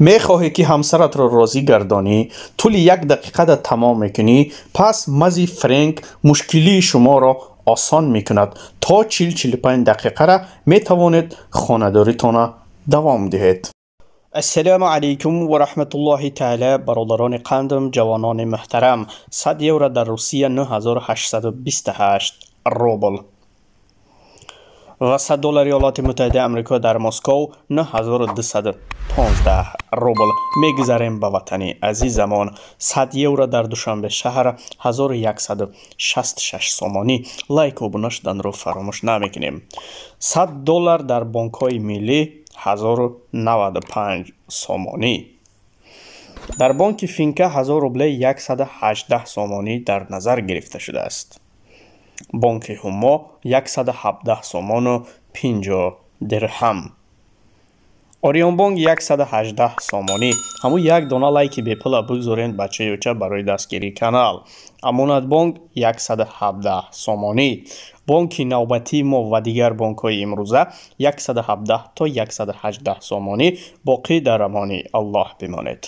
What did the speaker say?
Мехоҳӣ, ки ҳамсаратро розӣ гардонӣ, тӯли як дақиқада тамом мекунӣ, пас мази Френк мушкилии шуморо осон мекунад. То 40-45 дақиқара метавонед хонадоритона давом диҳед. Ассалому алайкум ва раҳматуллоҳи таала, бародарони қандам, ҷавонони муҳтарам. 100 евро дар Русия 9828 рубл ва 100 доллари Иёлоти Муттаҳидаи Амрико дар Москов 9215 рубл. Мегузарем ба ватани азизамон. 100 евро дар Душанбе шаҳр 1166 сомонӣ. Лайк, обуна шуданро фаромӯш намекунем. 100 доллар дар бонкҳои миллӣ 1095 сомонӣ. Дар бонки Финка 1000 рубле 118 сомонӣ дар назар гирифта шудааст. Бонки Ҳумо 117 сомону 50 дирҳам. Орионбонк 118 сомонӣ. Ҳамун як дона лайки бепула бигзоред, бачаёча, барои дастгирии канал. Амонатбонк 117 сомонӣ. Бонки навбатии мо ва дигар бонкҳои имрӯза 117 то 118 сомонӣ. Боқӣ дар амони Аллоҳ бимонед.